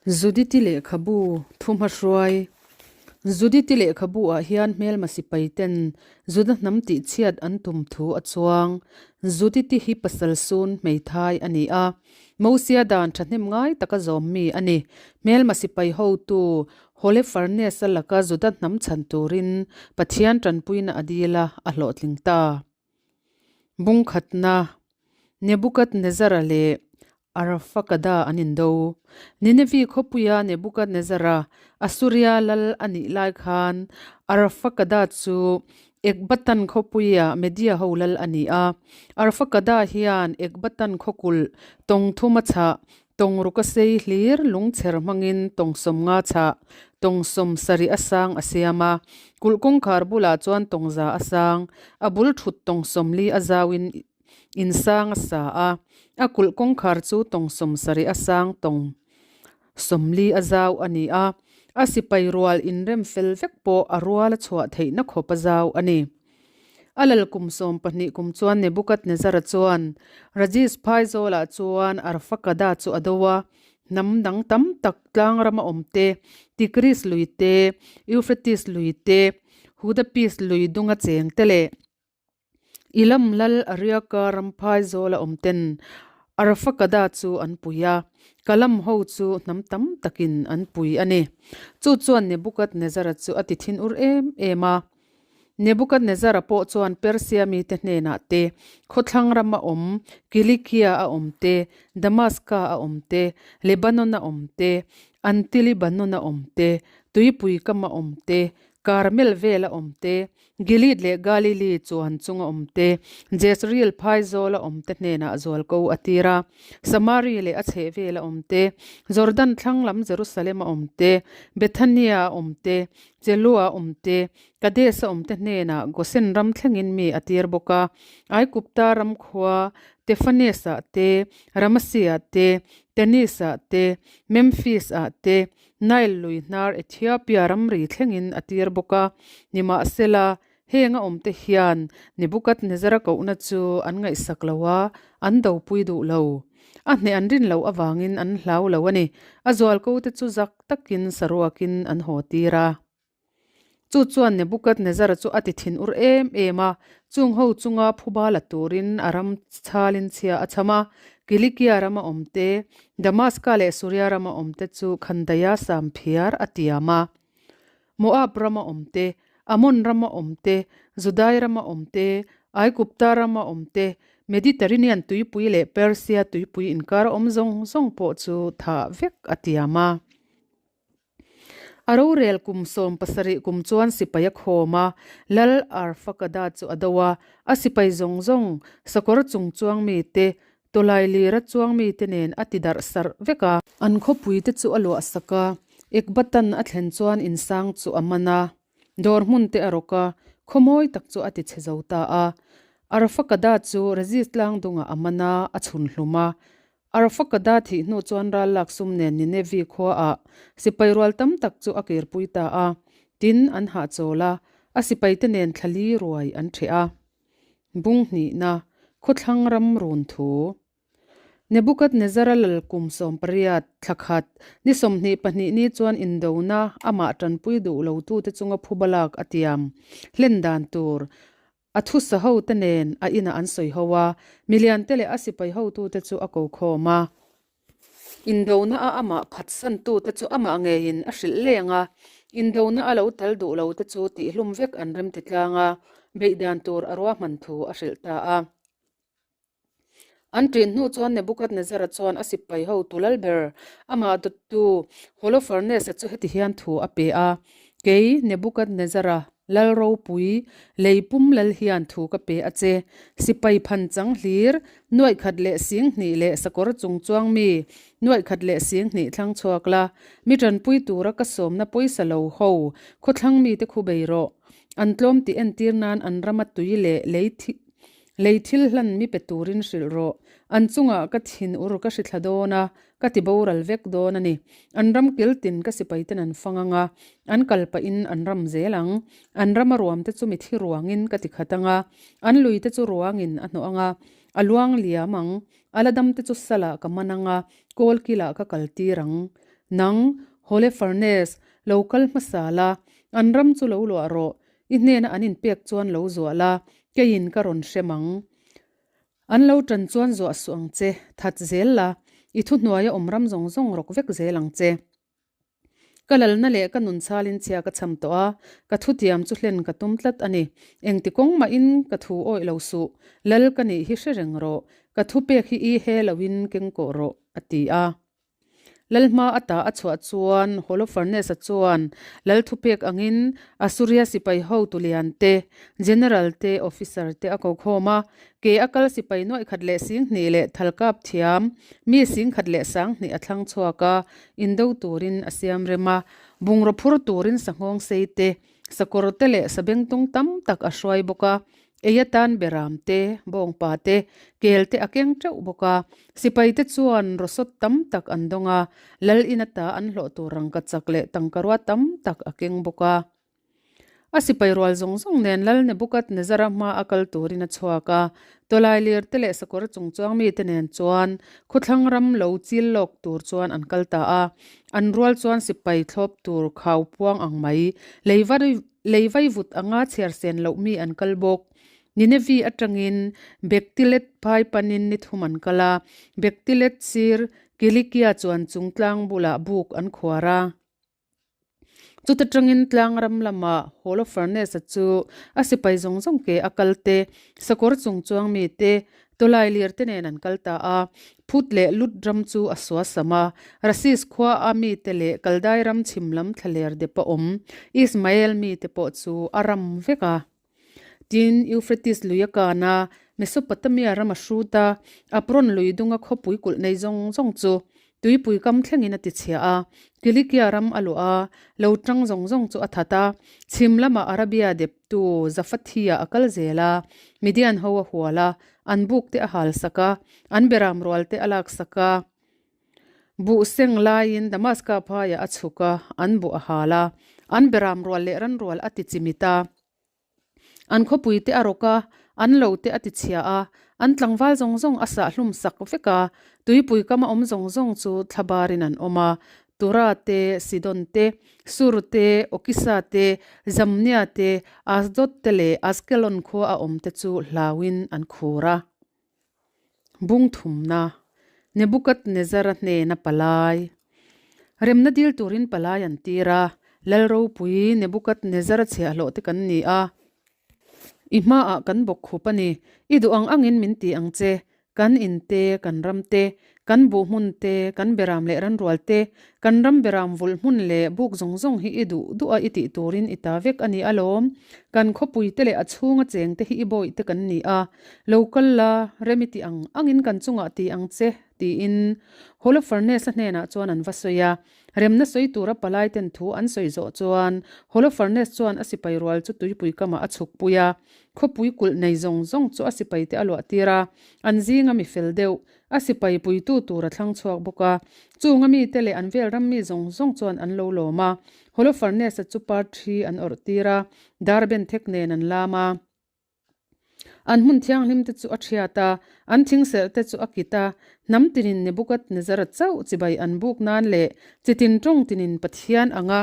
Judith-i lehkhabu thuhmahruai Judith-i lehkhabu ah hian hmelma sipai ten Juda hnam tihchhiat an tum thu a chuang. Judith-i hi pasal sun hmeithai a ni a, Mosia dan thahnem ngai taka zawm mi a ni. Hmelma sipai hotu Holofernes-a laka Juda hnam chhan turin Pathian tanpuina a dil a, a hlawhtling ta. Bungkhatna, Nebukadnezzara leh Arfakada an indo. Ninevi khawpuia Nebukadnezzara Assuria lal a nih lai khan Arfakada chu Ekbatan khawpuia Media ho lal a ni a. Arfakada hian Ekbatan khawkulh tawng thum a chhah, tawng ruk a sei hlir lungchher hmangin tawng sawmnga chhah, tawng sawm sarih a sang a siam a. Kulh kawngkhar bulah chuan tawng za a sang, a bul thut tawng sawmli a zauin Insang a sa a, a kulh kawngkhar chu tawng 70 a sang tawng 40 a zau a ni a, a sipai rual inrem fel vek pawh a rual a chhuah theihna khawp a zau a ni. A lal kum 12 kum chuan Nebukadnezara chuan Rajis phaizawlah chuan Arfakada chu a do a, hnam dang tam tak tlang rama awm te, Tigris lui te, Euphrates lui te, Hudapis lui dunga cheng te leh I lam lal Ariaka ramphai zawl a awm ten Arfakada chu an pui a, Kalam ho chu hnam tam takin an pui a ni. Chu chuan Nebukadnezara chu a ti thin ur em em a. Nebukadnezara pawh chuan Persia mite hnenah te, khawthlang rama awm Kilikia a awm te, Damaska a awm te, Lebanon a awm te, Antilibanon a awm te, tuipui kama awm te, Karmel vela awm te, Gilead leh Galili chuan chunga awm te, Jezreel phaizawla awm te hnenah zualko a tir a. Samari leh a chhehvela awm te, Jordan thlang lam Jerusalem a awm te, Bethania a awm te, Cheloa a awm te, Kades a awm te hnenah Gosen ram thlengin mi a tir bawk a. Aigupta ram khua Tefanes-ah te, Ramasi-ah te, Tenis-ah te, Memphis-ah te, Nile lui hnar Ethiopia ramri thlengin a tir bawk a. Nimahsela, heng a awmte hian Nebukadnezara kohna chu an ngaihsak lo a, an dopui duh lo. A hneh an rin loh avangin an hlau lo a ni. A zualkote chu zak takin saruakin an haw tir a. Chu chuan Nebukadnezara chu a ti thin ur em em a, chung ho chunga phuba la turin a ram chhalin chhia a cham a, Kilikia rama awmte, Damaska leh Suria rama awmte chu khandaia samphiar a tiam a. Moab rama awmte, Amon rama awmte, Judai rama awmte, Aigupta rama awmte, Mediterranean tuipui leh Persia tuipui inkar awm zawng zawng pawh chu thah vek a tiam a. A rorel kum 17 kum chuan sipai a khawm a, Lal Arfakada chu a do a, a sipai zawng zawng, sakawr chung chuang mite, tawlai lira chuang mite nen a ti darh sarh vek a. An khawpuite chu a luah sak a, Ekbatan a thlen chuan insang chu a man a, dawr hmun te a rawk a, khawmawi tak chu a ti chhe zo ta a. Arfakada chu Razis tlang dungah a man a, a chhun hlum a, Arfakada thih hnu chuan ral lak sum nen Ninevi khuaah sipai rual tam tak chu a kirpui ta a, tin an hahchawl a, a sipaite nen thla li ruai an ṭheh a. Bung hnihna, Khawthlang ram run thu. Nebukadnezara lal kum 18, thla khat, ni 22 ni chuan indona amah ṭanpui duh lotute chunga phuba lak a tiam hlen dan tur A thusa hote nen a inah an sawi ho a, miliante leh a sipai hotute chu a ko khawm a. Indona a amah phatsantute chu amah ngeiin a hrilh leng a, indona a lo tal duh lote chu tihlum vek an remti tlang a, beihdan tur a ruahman thu a hrilh ta a. An ṭin hnu chuan Nebukadnezara chuan a sipai hotu lal ber, amah dawttu Holofernes-a chu heti hian thu a pe a, Kei, Nebukadnezara, lal ropui, lei pum lal hian thu ka pe a che. Sipai phan chang hlir, nuaih khat leh sing hnih leh sakawr chung chuang mi, nuaih khat leh sing hnih thlang chhuak la, mi ṭanpui tura ka sawmna pawisa lo ho, khawthlang mite khu bei rawh. An tlawm tih entir nan an rama tui leh lei Lei thil hlan mi pe turin hrilh rawh. An chungah ka thin ur ka hri thla dawn a, ka ti boral vek dawn a ni. An ram kil tin ka sipaiten an fang ang a, an kal pahin an ram zel ang. An rama ruamte chu mithi ruangin ka ti khat ang a, an luite chu ruangin a hnawh ang a, a luang liam ang. A la damte chu salah ka man ang a, kawl kilah ka kaltir ang. Nang, Holofernes, lo kal hmasa la, an ram chu lo luah rawh, i hnena an inpek chuan lo zuah la, keiin ka rawn hrem ang. An lo tan chuan zuah suh ang che, that zel la, i thuhnuaia awm ram zawng zawng rawk vek zel ang che. Ka lalna leh ka nun chalin chhia ka cham tawh a, ka thutiam chu hlen ka tum tlat a ni. Engti kawng mahin ka thu awih lo suh, lal ka nih hi hre reng rawh, ka thupek hi i he loin keng kawh rawh, a ti a. Lal hma ata a chhuah chuan Holofernes-a chuan lal thupek angin Assuria sipai hotu lian te, general te, officer te a ko khawm a. Ke a kal sipai nuaih khat leh 2000 leh thal kap thiam mi 10,120 a thlang chhuak a, indo turin a siam rem a. Bungraw phur turin sanghawng sei te, sakawr te leh sabengtung tam tak a hruai bawk a. Ei atan beram te, bawngpa te, kel te a keng teuh bawk a. Sipai te chuan rawsawt tam tak an dawng a, lal in ata an hlawh tur rangkachak leh tangkarua tam tak a keng bawk a. A sipai rual zawng zawng nen Lal Nebukadnezara hma a kal turin a chhuak a, tawlailir te leh sakawr chungchuang mite nen chuan khawthlang ram lo chil lawk tur chuan an kal ta a. An rual chuan sipai thlawp tur khau puang ang mai, lei vaivut anga chhiar sen loh mi an kal bawk. Ninevi atangin Bektilet phai panin ni thum an kal a, Bektilet sir Kilikia chuan chung tlang bulah buk an khuar a. Chuta tangin tlang ram lamah Holofernes-a chu a sipai zawng zawng ke a kal te, sakawr chung chuang mi te, tawlai lir te nen an kal ta a. Phut leh Lut ram chu a sua sam a, Rasis khua a mite leh Kaldai ram chhim lam thlaler dep a awm Ismael mite pawh chu a ram vek a. Tin, Euphrates lui a kan a, Mesopotamia ram a hrut a, Apron lui dunga khawpui kulh nei zawng zawng chu tuipui kam thlengin a tichhia a, Kilikia ram a luah a, lo tang zawng zawng chu a that a, chhim lamah Arabia deptu Zafathia a kal zel a, Midian ho a hual a, an buk te a hal sak a, an beram rual te a lak sak a. Buh seng laiin Damaska phaiah a chhuk a, an buh a hal a, an beram rual leh ran rual a ti chimit a. An khawpui te a rawk a, an lo te a ti chhia a, an tlangval zawng zawng a sah hlum sak vek a, tuipui kama awm zawng zawng chu thlabarin an awm a, Tura te, Sidon te, Sur te, Okisa te, Zamnia te, Asdod te leh Askelon khua a awm te chu hlauin an khur a. Bung thumna, Nebukadnezara hnena palai. Remna dil turin palai an tir a, Lal ropui Nebukadnezara chhiahhlawh te kan ni a. I hmaah kan bawk khup a ni, i duh ang angin min ti ang che, kan in te, kan ram te, kan buh hmun te, kan beram leh ranrual te, kan ram beram vulh hmun leh buk zawng zawng hi i duh duh a i tih turin i ta vek a ni alawm. Kan khawpui te leh a chhunga cheng te hi i bawih te kan ni a, Lo kal la, rem i ti ang angin kan chungah ti ang che, tiin Holofernes-a hnenah chuan an va sawi a. Remna sawi tura palai ten thu an sawi zawh chuan Holofernes chuan a sipai rual chu tuipui kamah a chhukpui a. Khawpui kulh nei zawng zawng chu a sipaite a luah tir a, an zinga mi fel deuh, a sipai puitu tur a thlang chhuak bawk a. Chunga mite leh an vel ram mi zawng zawng chuan an lo lawm a. Holofernes-a chu par thi an awrh tir a, dar benthek nen an lam a. An hmun thianghlim te chu a thiat a, an thingserh te chu a kit a, hnam tinin Nebukadnezara chauh chibai an buk nan leh chitin tawng tinin Pathian anga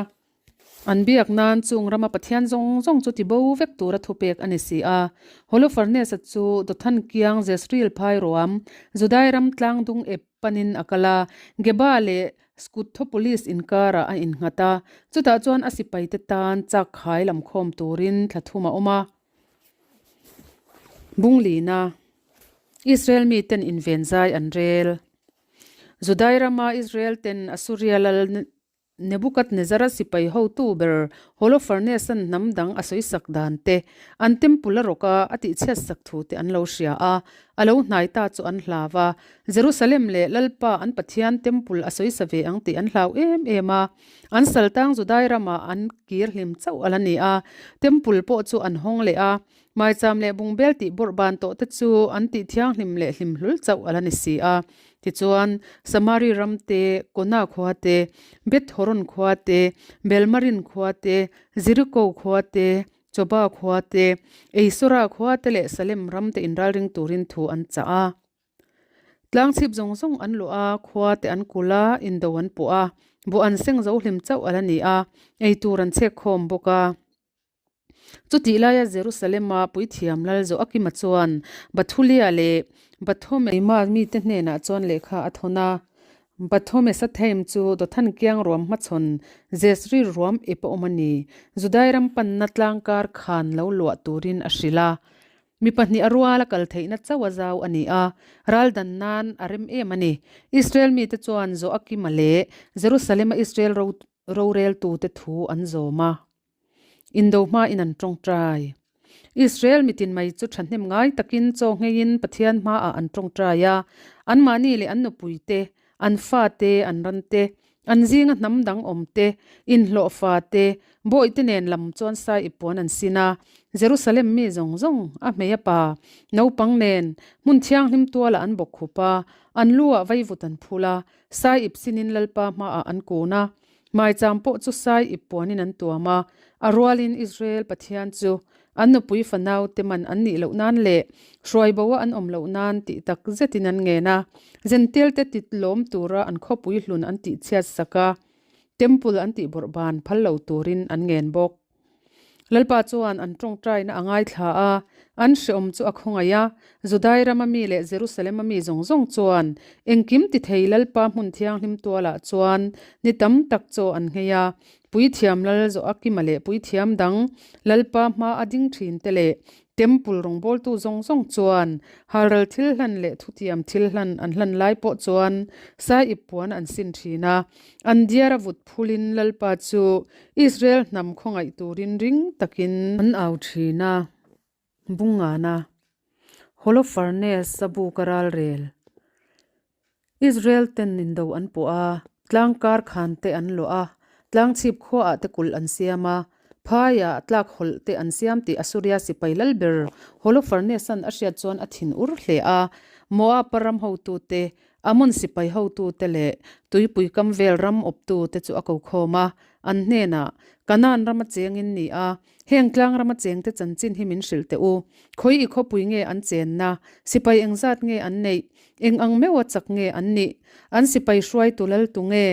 an biak nan chung rama Pathian zawng zawng chu tibo vek tura thupek a ni si a. Holofernes-a chu Dothan kiang Jezreel phai ruam, Judai ram tlangdung ep panin a kal a, Geba leh Skuthopolis inkarah a innghat a, chutah chuan a sipaite tan chak khai lam khawm turin thla thum a awm a. Bunglina, Israel miten inven zai an rel. Judai rama Israel ten Assuria lal Nebukadnezara sipai hotu ber Holofernes-a'n hnam dang a sawisak dan te, an temple a rawk a, a tihchhiatsak thu te an lo hria a, a lo hnai ta chu an hlau a. Jerusalem leh Lalpa an Pathian temple a sawisa ve ang tih an hlau em em a. An saltang Judai ramah an kir hlim chauh a la ni a, temple pawh chu an hawng leh a, Maicham leh bungbel tih bawrh ban tawh te chu an tih thianghlim leh hlim hlul chauh a la ni si a. Tichuan, Samari ram te, Kona khua te, Beth Horon khua te, Belmarin khua te, Jeriko khua te, Choba khua te, Eisora khua te leh Salem ram te inralring turin thu an chah a. Tlangchhip zawng zawng an luah a, khua te an kulh a, indo an puah a. Buh an seng zo hlim chauh a la ni a, ei tur an chhek khawm bawk a. Chutih laia Jerusalema puithiam lal Joakima chuan Bathulia leh Bathomema mite hnenah chuan lehkha a thawn a. Bathomesathaim chu Dothan kiang ruam hmachhawn Jezreel ruam ep a awm a ni. Judai ram panna tlangkar khan lo luah turin a hrilh a. Mi pahnih a ruala kal theihna chauh a zau a ni a, ral dan nan a rem em a ni. Israel mite chuan Joakima leh Jerusalema Israel roreltute thu an zawm a. Indo hmain an tawngtai. Israel mitin mai chu thahnem ngai takin chaw ngheiin Pathian hmaah an tawngtai a, anmahni leh an nupuite, an fate, an rante, an zinga hnam dang awmte, inhlawhfa te, bawihte nen lam chuan sai i puan an sin a. Jerusalem mi zawng zawng, a hmei a pa, naupang nen, hmun thianghlim tualah an bawk khup a, an lu ah vaivut an phul a, sai ip sinin Lalpa hmaah an kun a. Maicham pawh chu sai ip puanin an tuam a, a rualin Israel Pathian chu an nupui fanau te man an nih loh nan leh hruai bo a an awm loh nan tih tak zetin an ngen a. Zentel te tit lawm tura an khawpui hlun an tihchhiat sak a, Temple an tih bawrh ban phal lo turin an ngen bawk. Lalpa chuan an tawngtaina a ngaithla a, an hreawm chu a khawngaih a. Judai rama mi leh Jerusalem-a mi zawng zawng chuan engkim ti thei Lalpa hmun thianghlim tualah chuan ni tam tak chaw an nghei a. Puithiam Lal Joakima leh puithiam dang Lalpa hma a ding thin te leh Temple rawngbawltu zawng zawng chuan halral thil hlan leh thutiam thil hlan an hlan lai pawh chuan sai ip puan an sin thin a. An diar a vut phulin Lalpa chu Israel hnam khawngaih turin ring takin an au thin a. Bungana Holofernes a buk a ral rel. Israel ten indo an pawh a, tlang kar khan te an luah a, tlang chhip khuaah te kulh an siam a, phaiah tlak hawlh te an siam tih Assuria sipai lal ber Holofernes-a'n a hriat chuan a thin ur hle a. Moab-a ram hotute, Ammon sipai hotute leh tuipui kam vel ram awptute chu a ko khawm a, an hnenah, Kanaan rama cheng in ni a, Heng tlang rama chengte chanchin hi min hrilh teh u. Khawi i khawpui nge an chenna? Sipai engzat nge an neih? Eng ang meuha chak nge an nih? An sipai hruaitu lal tu nge?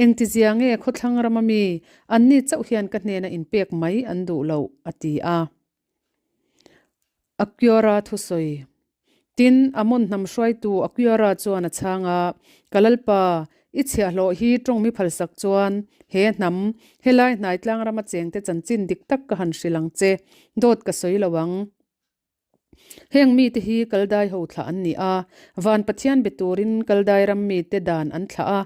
Engtizia nge khawthlang rama mi anni chauh hian ka hnena inpek mai an duh loh? a ti a. Akiora thusawi. Tin, Amon hnam hruaitu Akiora chuan a chhang a, Ka Lalpa, i chhiahhlawh hi tawng mi phalsak chuan he hnam, helai hnai tlang rama chengte chanchin dik tak ka han hrilh ang che, dawt ka sawi lo ang. Heng mite hi Kaldai ho thlah an ni a, van Pathian be turin Kaldai ram mite dan an thlah a,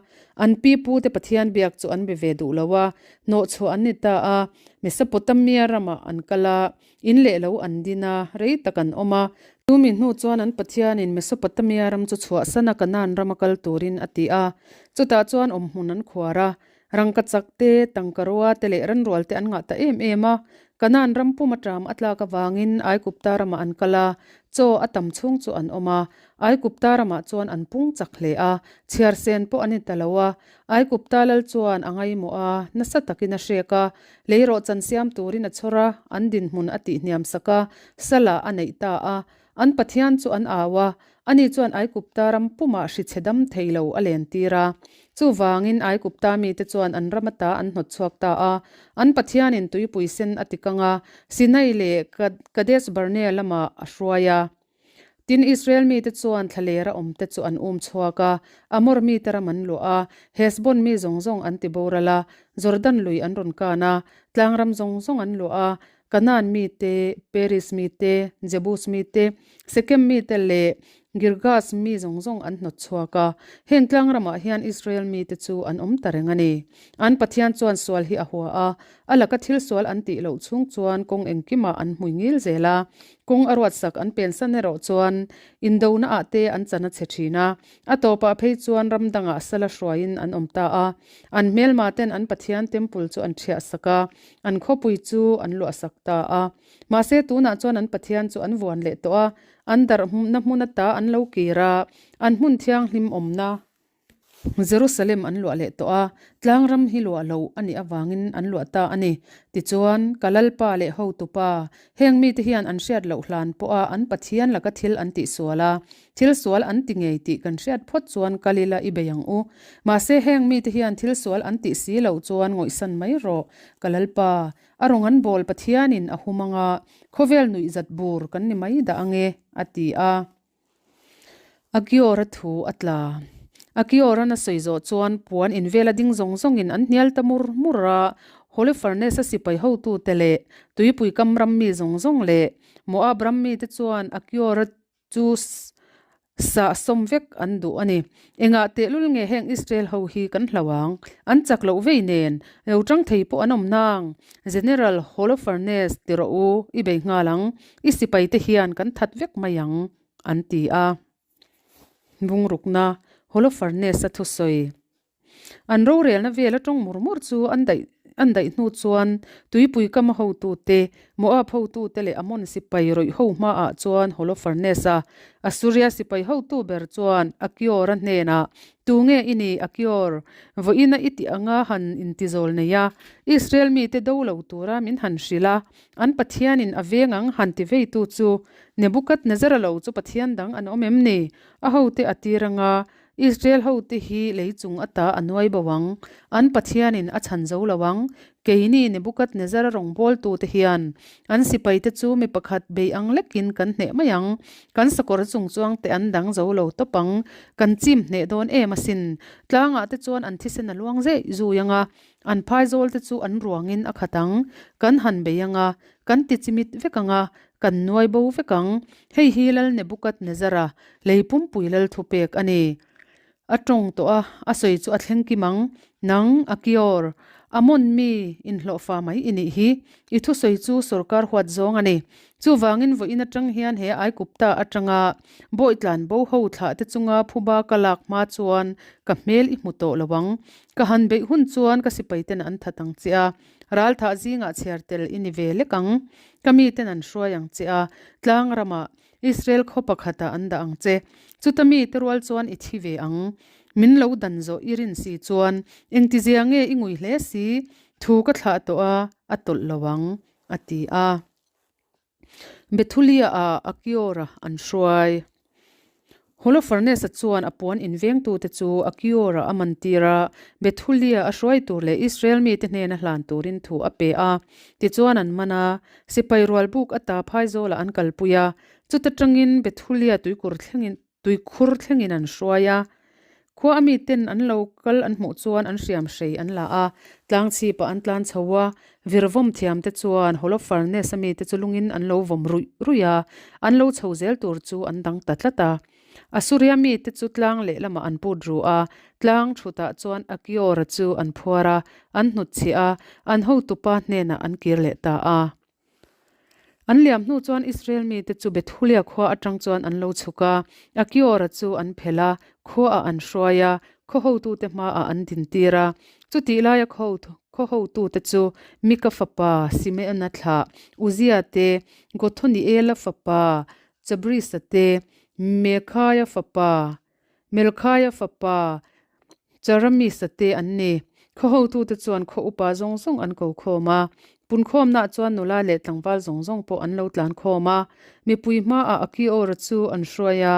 an pi pute Pathian biak chu an be ve duh lo a, hnawhchhuah an ni ta a, Mesopotamia ramah an kal a, In leh lo an din a, rei tak an awm a. Chumi hnu chuan an Pathianin Mesopotamia ram chu chhuahsan a Kanaan rama kal turin a ti a. Chutah chuan awmhmun an khuar a, rangkachak te, tangkarua te leh ranrual te an ngah ta em em a. Kanaan ram pum aṭam a tlak avangin Aigupta ramah an kal a, chaw a tam chhung chu an awm a. Aigupta ramah chuan an pung chak hle a, chhiar sen pawh an ni ta lo a. Aigupta lal chuan a ngaimawh a, nasa takin a hrek a, Leirawhchan siam turin a chhawr a, an dinhmun a tihhniam sak a, salah a neih ta a. An Pathian chu an au a, ani chuan Aigupta ram pumah hrichhe dam thei lo a lentir a. Chuvangin Aigupta mite chuan an ram ata an hnawt chhuak ta a. An Pathianin tuipui sen a tikang a, Sinai leh Kadesh Barnea lamah a hruai a. Tin, Israel mite chuan thlalera awmte chu an um chhuak a, Amor mite ram an luah a, Hesbon mi zawng zawng an ti boral a, Jordan lui an rawn kan a, tlang ram zawng zawng an luah a, Kanaan mite, Peris mite, Jebus mite, Sekem mite leh Girgas mi zawng zawng an hnawt chhuak a. Heng tlang ramah hian Israel mite chu an awm ta reng a ni. An Pathian chuan sual hi a hua a, a laka thil sual an tih loh chhung chuan kawng engkimah an hmui ngil zel a. Kawng a ruatsak an pensan erawh chuan indona ah te an chan a chhe thin a, a tawpah phei chuan ram dangah sala hruaiin an awm ta a. An hmelma ten an Pathian temple chu an thiah sak a, an khawpui chu an luah sak ta a. Mahse tunah chuan an Pathian chu an vuan leh tawh a, an darh na hmun ata an lo kir a, an hmun thianghlim awmna. Jerusalem an luah leh tawh a, tlangram hi luah loh a nih avangin an luah ta a ni. Tichuan, ka Lalpa leh hotupa, heng mite hian an hriat loh hlan pawha an Pathian laka thil an tihsual a, thil sual an ti ngei tih kan hriat phawt chuan kal ila i bei ang u. Mahse, heng mite hian thil sual an tih si loh chuan ngawihsan mai rawh, ka Lalpa, a rawn an bawl Pathianin a hum anga khawvel nuihzat bur kan ni mai dah ange, a ti a. Akiora thu a tla. Akioran a sawi zawh chuan puan in vela ding zawng zawngin an hnial ta mur mur a, Holofernes-a sipai hotute leh tuipui kam ram mi zawng zawng leh Moab ram mite chuan Akiora chu sah sawm vek an duh a ni. Engah tehlul nge heng Israel ho hi kan hlau ang? An chak loh vei nen, lo tang thei pawh an awm nang. General Holofernes ti rawh u, i bei nghal ang. I sipaite hian kan that vek mai ang, an ti a. Bungrukna, Holofernes-a thusawi. An rorelna vel atawng mur mur chu an daih an daih hnu chuan tuipui kama hotute, Moab hotute leh Ammon sipai rawih ho hmaah chuan Holofernes-a, Assuria sipai hotu ber chuan Akior-a hnenah, Tunge i ni, Akior? Vawiina i tih anga han intizawl nei a, Israel mite do lo tura min han hrilh a, An Pathianin a veng ang han ti veitu chu Nebukadnezara lo chu Pathian dang an awm em ni? A hote a tir anga, Israel hote hi lei chung ata a nuai bo ang. An Pathianin a chhan zo lo ang. Keini Nebukadnezara rawngbawltute hian an sipaite chu mi pakhat bei ang lekin kan hneh mai ang. Kan sakawr chung chuangte an dang zo lo tawp ang. Kan chim hneh dawn em asin. Tlangah te chuan an thisen a luang zeih zui ang a, An phaizawl te chu an ruangin a khat ang, kan han bei ang a, kan ti chimit vek ang a, kan nuai bo vek ang. Hei hi Lal Nebukadnezara, lei pumpui lal thupek a ni. A tawng tawh a, a sawi chu a thleng kim ang. Nang, Akior, Amon mi inhlawhfa mai i nih hi. I thusawi chu sorkar huat zawng a ni. Chuvangin vawiin atang hian he Aikupta atanga bawi tlan bo ho thlah te chunga phuba ka lak hma chuan ka hmel i hmu tawh lo ang. Ka han beih hun chuan ka sipai ten an that ang che a, ral thah zingah chhiar tel i ni ve lek ang. Ka mi ten an hruai ang che a, tlang ramah Israel khaw pakhatah an dah ang che. Chuta mi te rual chuan i thi ve ang. Min lo dan zawh i rin si chuan engtizia nge i ngui hle si? Thu ka thlah tawh a, a tawlh lo ang, a ti a. Bethulia-ah Akiora an hruai. Holofernes-a chuan a puan invengtute chu Akiora a mantir a, Bethulia a hruai tur leh Israel mite hnena hlan turin thu a pe a. Tichuan an man a, sipai rual buk ata phaizawlah an kalpui a, chuta tangin Bethulia tuikur thlengin Tuikhur thlengin an hruai a, khua a miten an lo kal an hmuh chuan an hriam hrei an la a, tlang chhipah an tlan chho a, virvawm thiamte chuan Holofernes a mite chu lungin an lo vawm ruih ruih a, an lo chho zel tur chu an dang ta tlat a. Assuria mite chu tlang lehlamah an put ru a, tlang thutah chuan Akiora chu an phuar a, an hnutchhiah a, an hotupa hnenah an kir leh ta a. An liam hnu chuan Israel mite chu Bethulia khua atang chuan an lo chhuk a, Akiora chu an phelh a, khuaah an hruai a, khaw hotute hmaah an dintir a. Chutih laia khaw hotute chu Mika fapa Simeona thlah Uzia te, Gothoniela fapa Chabrisa te, Mekhaia fapa Melkhaia fapa Charamisa te an ni. Khaw hotute chuan khaw upa zawng zawng an ko khawm a. Punkhawmnaah chuan nula leh tlangval zawng zawng pawh an lo tlan khawm a. Mipui hmaah Akiora chu an hruai a.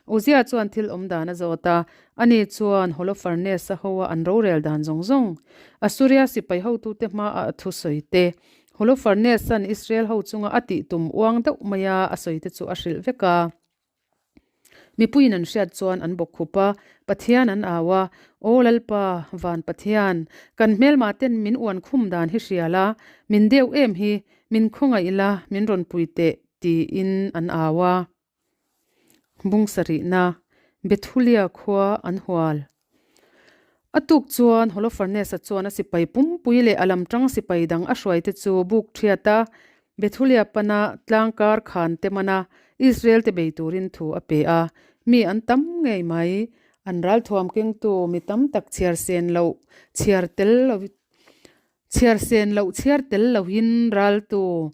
Uzia chuan thil awm dan a zawt a. Ani chuan Holofernes-a hoa an rorel dan zawng zawng, Assuria sipai hotute hmaah a thusawi te, Holofernes-a'n Israel ho chunga a tih tum uang deuh maia a sawi te chu a hrilh vek a. Mipuiin an hriat chuan an bawk khup a, Pathian an au a, Aw Lalpa, Van Pathian, kan hmelmah ten min uan khum dan hi hria la, min deuh em hi, min khawngaih la, min rawn pui teh, tiin an au a. Bung sarihna, Bethulia khua an hual. A tuk chuan Holofernes-a chuan a sipai pumpui leh a lam tang sipai dang a hruaite chu buk thiat a, Bethulia pana tlangkar khan te mana Israel te bei turin thu a pe a. Mi an tam ngei mai. An ralthuam kengtu mi tam tak chhiar sen loh chhiar tel lo chhiar sen loh chhiar tel lohin raltu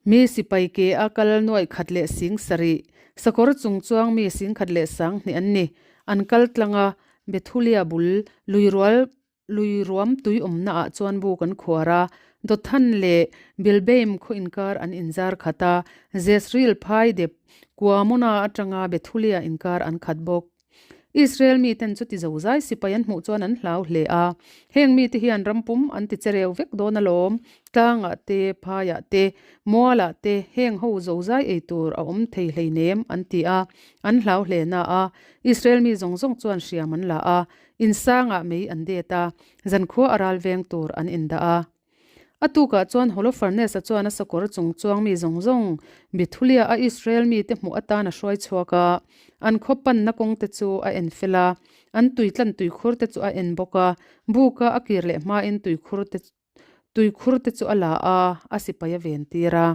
Mi sipai ke a kal nuaih khat leh sing sarih, sakawr chung chuang mi sing khat leh sang hnih an ni. An kal tlang a, Bethulia bul luirual lui ruam tui awmna ah chuan buk an khuar a, Dothan leh Bilbeim khaw inkar an inzar khat a, Jezreel phai dep Kuamona atanga Bethulia inkar an khat bawk. Israel miten chuti zozai sipai an hmuh chuan an hlau hle a, heng mite hian ram pum an ti chereu vek dawn alawm, tlangah te, phaiah te, mualah te heng ho zozai ei tur a awm thei hleinem an ti a, an hlau hle na a, Israel mi zawng zawng chuan hriam an la a, insangah mei an det a, zankhua a ral veng tur an indah a. A tukah chuan Holofernes-a chuan a sakawr chung chuang mi zawng zawng Bethulia a Israel mite hmuh atan a hruai chhuak a, an khaw panna kawngte chu a en fel a, an tuitlan tuikhur te chu a en bawk a, buka a kir leh hmain tuikhur te tuikhur te chu a la a, a sipai a ven tir a.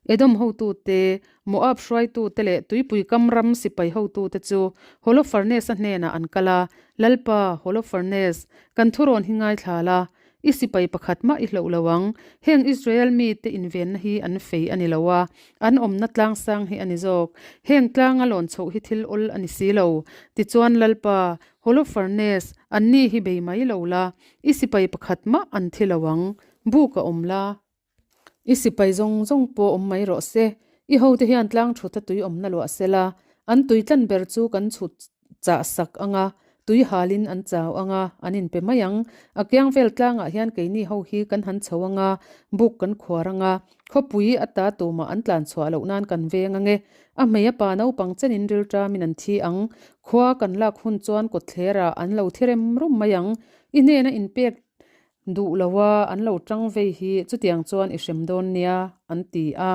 Edom hotute, Moab hruaitute leh tuipui kam ram sipai hotute chu Holofernes-a hnenah an kal a, Lalpa, Holofernes, kan thurawn hi ngaithla la, i sipai pakhat mah i hloh lo ang. Heng Israel mite invenna hi an fei a ni lo a, an awmna tlang sang hi a ni zawk. Heng tlanga lawn chhoh hi thil awl a ni si lo. Tichuan, Lalpa, Holofernes, anni hi bei mai lo la, i sipai pakhat mah an thi lo ang. Buk a awm la. I sipai zawng zawng pawh awm mai rawh se. I hote hian tlang thut a tui awmna luah se la, an tui tlan ber chu kan chhut chah sak ang a, tui halin an chau ang a, an inpe mai ang. A kiang vel tlangah hian keini ho hi kan han chho ang a, buk kan khuar ang a, khawpui a ta tumah an tlan chhuah loh nan kan veng ang e. A hmei a pa naupang chenin rilṭamin an thi ang. Khua kan lak hun chuan kawtthlerah an lo thi rem rum mai ang. I hnena inpek Duh lo a, an lo tang vei hi chutiang chuan i hrem dawn nia, an ti a.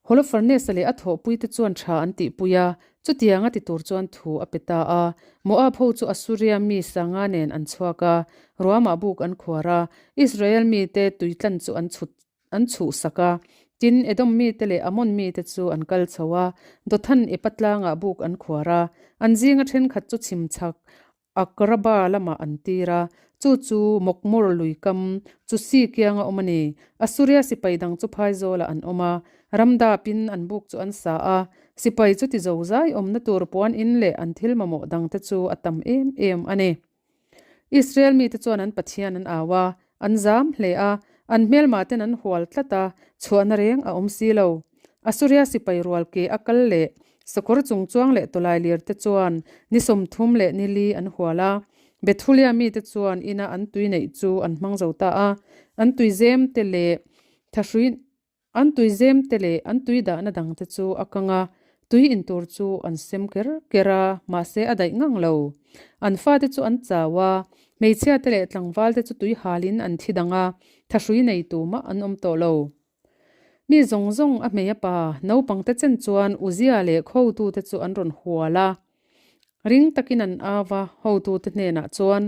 Holofernes-a leh a thawhpuite chuan tha an tihpui a, chutiang a ti tur chuan thu a pe ta a. Moab ho chu Assuria mi Sanga nen an chhuak a, ruamah buk an khuar a, Israel mite tuitlan chu an chhut an chhuhsak a. Tin, Edom mite leh Ammon mite chu an kal chho a, Dothan Epa tlangah buk an khuar a, an zinga thenkhat chu chhim chhak Akraba lamah an tir a, chu chu Mokmur lui kam chu si kianga awm a ni. Assuria sipai dang chu phaizawlah an awm a, ramdapin an buk chu an sa a, sipai chu ti zozai awmna tur puan in leh an thil mamawh dangte chu a tam em em a ni. Israel mite chuan an Pathian an au a, an zam hle a, an hmelmaten an hual tlat a, chhuahna reng a awm si lo. Assuria sipai rual ke a kal leh Sakawr chungchuang leh tawlailir te chuan ni 30 leh ni li an hual a, Bethulia mite chuan ina an tui neih chu an hmang zo ta a, an tuizem te leh thahrui an tuizem te leh an tui dahna dang te chu a kang a, tui in tur chu an sem ker ker a, mahse a daih ngang lo. An fate chu an chau a, hmeichhia te leh tlangval te chu tui halin an thi dang a, thahrui nei tumah an awm tawh lo. Mi zawng zawng a hmei a pa naupangte chen chuan Uzia leh khotute chu an rawn hual a. Ring takin an au a, hotute hnenah chuan,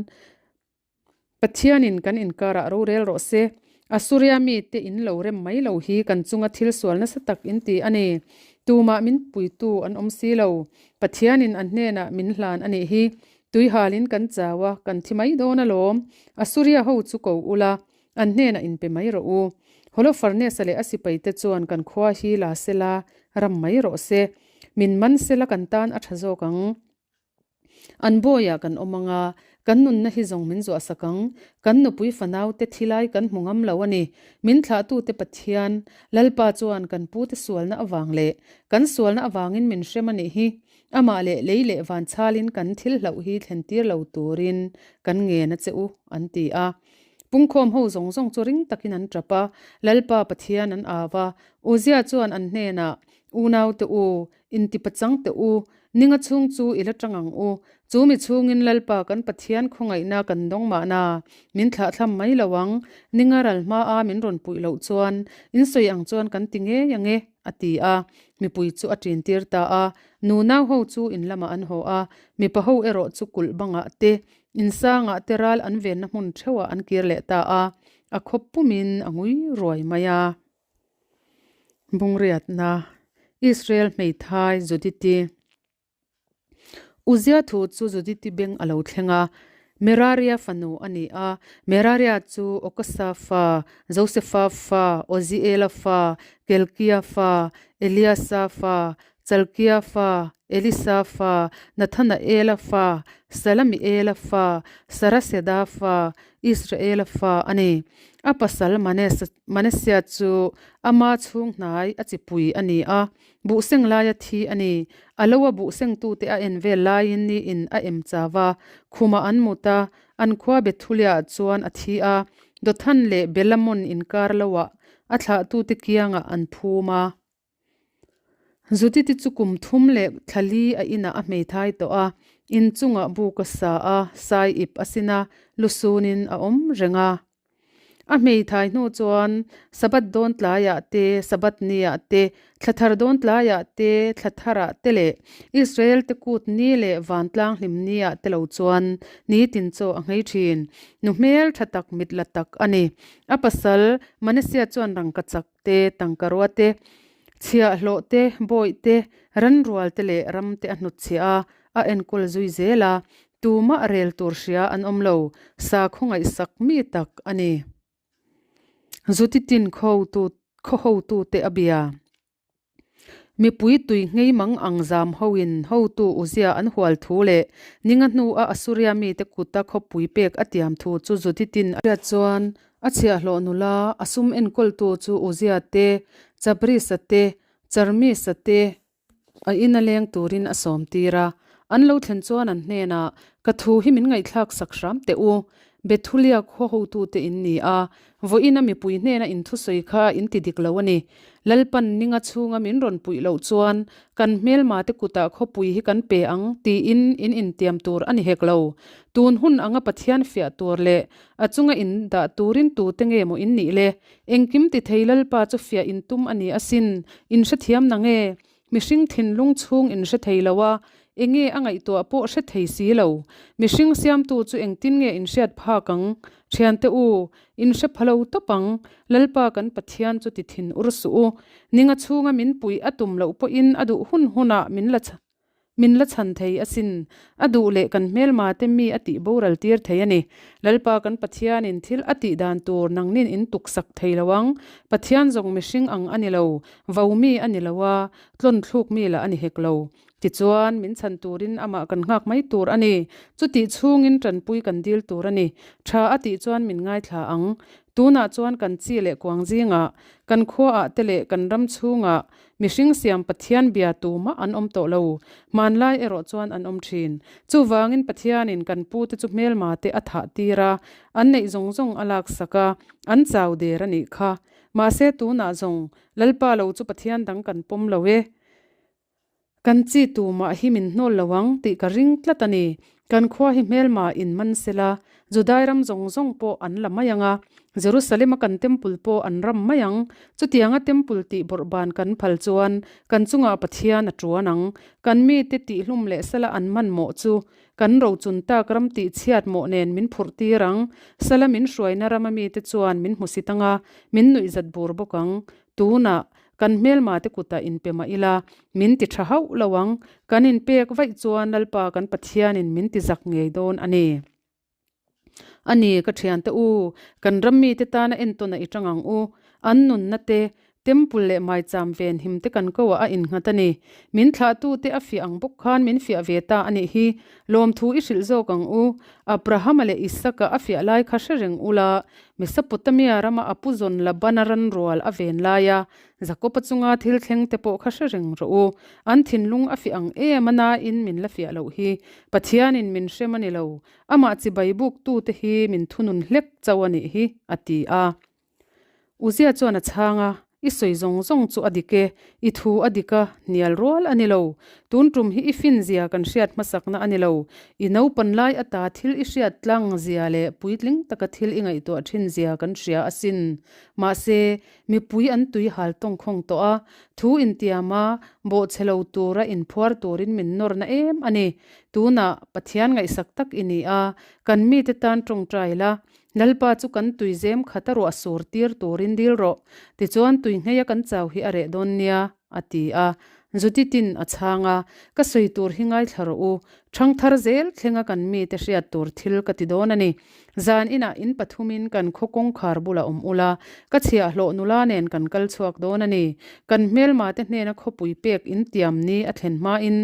Pathianin kan inkarah rorel rawh se, Assuria mite in lo rem mai lo hi kan chunga thil sual nasa tak in ti a ni. Tumah min puitu an awm si lo. Pathianin an hnenah min hlan a nih hi. Tuihalin kan chau a, kan thi mai dawn alawm. Assuria ho chu ko ula, An hnenah inpe mai rawh u. Holofernes-a leh a sipaite chuan kan khua hi la se la, ram mai rawh se. Min man se la kan tan a tha zawk ang. An bawiah kan awm ang a, kan nunna hi zawng min zuahsak ang. Kan nupui fanaute thi lai kan hmu ngam lo a ni. Min thlahtute Pathian, Lalpa chuan kan pute sualna avang leh kan sualna avangin min hrem a nih hi. Amah leh lei leh van chhalin kan thil hlauh hi thlen tir lo turin kan ngen a che u, an ti a. Pungkhawm ho zawng zawng chu ring takin an tap a, Lalpa Pathian an au a. Uzia chuan an hnenah, Unaute u, intipachang teh u, ninga chhung chu i la tang ang u. Chu mi chhungin Lalpa kan Pathian khawngaihna kan dawng mahna, min thlahthlam mai lo ang. Ninga ral hmaa min rawn puih loh chuan, in sawi ang chuan kan ti ngei ang e, a ti a. Mipui chu a ṭintir ta a. Nunau ho chu in lamah an haw a, mipa ho erawh chu kulh bangah te, Insangah te ral an venna hmun theuhah an kir leh ta a, a khawp pumin a ngui ruai mai a. Bungriatna, Israel hmeithai Judith-i. Uzia thu chu Judith-i beng a lo thleng a, Meraria fanu a ni a. Meraria chu Okasa fa, Josefa fa, Oziela fa, Kelkia fa, Eliasa fa, Chalkia fa, Elisa fa, Nathanaela fa, Salamiela fa, Saraseda fa, Israela fa a ni. A pasal Manasseh chu ama chhung hnai a chipui a ni a, buhseng laia thi a ni. A lo a buhsengtute a en vel laiin niin a em chau a, khumah an mut a, an khua Bethuliah chuan a thi a, Dothan leh Belamon inkar loah a thlahtute kiangah an phum a. Judith-i chu kum thum leh thla li a inah a hmeithai tawh a, in chungah buk a sa a, sai ip a sin a, lusunin a awm reng a. A hmeithai hnu chuan Sabbath dawn tlaiah te, Sabbath niah te, thla thar dawn tlaiah te, thla tharah te leh Israel te kut ni leh vantlang hlim niah te lo chuan nitin chaw a nghei thin. Nu hmel tha tak mit la tak a ni. A pasal Manasseh chuan rangkachak te, tangkarua te, chhiahhlawh te, bawih te, ranrual te leh ram te a hnutchhiah a, a enkawl zui zel a, tumah rel tur hria an awm lo, sakhaw ngaihsak mi tak a ni. Zutitin khaw hotute a bia. Mipui tui nghei mang ang zam hoin hotu Uzia an hual thu leh ninga hnua Asuria mite kuta khawpui pek a tiam thu chu Juditin a hriat chuan a chhiahhlawh nula a sum enkawltu chu Uzia te, Chabrisa te, Charmisa te a ina leng turin a sawm tir a. An lo thlen chuan an hnenah, Ka thu hi min ngaihthlak sak hram teh u. Bethulia khaw hotute in ni a, vawiin a mipui hnena in thusawi kha in ti dik lo a ni. Lalpan ninga chhunga min rawn puih loh chuan kan hmelma te kutah khawpui hi kan pe ang tiin in intiam tur a ni hek lo. Tun hun anga Pathian fiah tur leh a chunga in dah turin tute nge maw in nih le? Engkim ti thei Lalpa chu fiah in tum a ni asin, in hrethiam na nge? Mihring thinlung chhung in hre thei lo a, enge a ngaihtuah pawh hre thei si lo. Mihring siamtu chu engtin nge in hriat phak ang? Thiante u, in hre pha lo tawp ang. Lalpa kan Pathian chu ti thin ur suh u. Ninga chhunga min puih a tum loh pawhin a duh hun hunah min la min la chhan thei asin. A duh leh kan hmelma te mi a tih boral tir thei a ni. Lalpa kan Pathianin thil a tih dan tur nangnin in tuksak thei lo ang. Pathian zawng mihring ang a ni lo. Vo mi a ni lo a, tlawn thluk mi lah a ni hek lo. Tichuan, min chhan turin amah kan nghak mai tur a ni. Chutih chhungin tanpui kan dil tur a ni. Tha a tih chuan min ngaithla ang. Tunah chuan kan chi leh kuang zingah, kan khuaah te leh kan ram chhungah mihring siam Pathian bia tumah an awm tawh lo. Hmanlai erawh chuan an awm thin. Chuvangin Pathianin kan pute chu hmelma te a thah tir a, an neih zawng zawng a laksak a, an chau der a nih kha. Mahse tunah zawng Lalpa lo chu Pathian dang kan pawm lo e. Kan chi tumah hi min hnawl lo ang tih ka ring tlat a ni. Kan khua hi hmelma in man sela, Judai ram zawng zawng pawh an la mai ang a, Jerusalem-a kan temple pawh an ram mai ang. Chutianga temple tih bawrh ban kan phal chuan kan chungah Pathian a tuan ang. Kan mite tihhlum leh sala an man mawh chu Kan rochun tak ram tih chhiat mawh nen min phurh tir ang. Sala min hruaina rama mite chuan min hmusit ang a, min nuihzat bur bawk ang. Tunah, kan hmelma te kutah inpe mah ila, min ti tha hauh lo ang. Kan inpek vaih chuan Lalpa kan Pathianin min ti zak ngei dawn a ni. A ni, ka thiante u, kan ram mite tana entawn a i tang ang u. An nunna te, Temple leh maicham ven him te kan ko ah a innghat a ni. Min thlahtute a fiah ang bawk khan min fiah ve ta a nih hi. Lawmthu i hrilh zawk ang u. Abrahama leh Isaka a fiah lai kha hre reng ula, Mesopotamia rama a pu zawn Labana ranrual a ven laia Jakoba chunga thil thleng te pawh kha hre reng rawh u. An thinlung a fiah ang em a nain min la fiah loh hi. Pathianin min hrem a ni lo. Amah chibai buktute hi min thunun hlek chauh a nih hi, a ti a. Uzia chuan a chhang a, I sawi zawng zawng chu a dik e, i thu a dik a, hnial rual a ni lo. Tun tum hi i fin zia kan hriat hmasakna a ni lo. I naupan lai ata thil i hriat tlang zia leh puitling taka thil i ngaihtuah thin zia kan hria asin. Mahse, mipui an tui hal tawngkhawng tawh a, thu intiam a, bawhchhe lo tura inphuar turin min nawrna em a ni. Tunah Pathian ngaihsak tak i ni a, kan mite tan tawngtai la, Lalpa chu kan tui zem khat a ruah sur tir turin dil rawh, tichuan tui ngheia kan chau hi a reh dawn nia, a ti a. Judith-in a chhang a, Ka sawi tur hi ngaithla rawh u. Ṭhangthar zel thlenga kan mite hriat tur thil ka ti dawn a ni. Zan inah in pathumin kan khaw kawngkhar bulah awm ula, ka chhiahhlawh nula nen kan kal chhuak dawn a ni. Kan hmelmate hnena khawpui pek in tiam ni a thlen hmain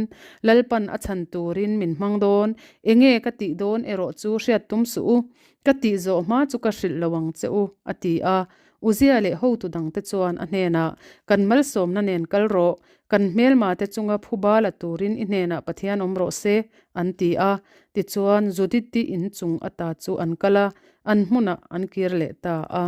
Lalpan a chhan turin min hmang dawn, enge ka tih dawn erawh chu hriat tum suh u. Ka tih zawh hma chu ka hrilh lo ang che u, a ti a. Uzia leh hotu dangte chuan a hnenah, Kan malsawmna nen kal rawh, kan hmelmate chunga phuba la turin i hnenah Pathian awm rawh se, an ti a. Tichuan, Judith-i inchung ata chu an kal a, an hmunah an kir leh ta a.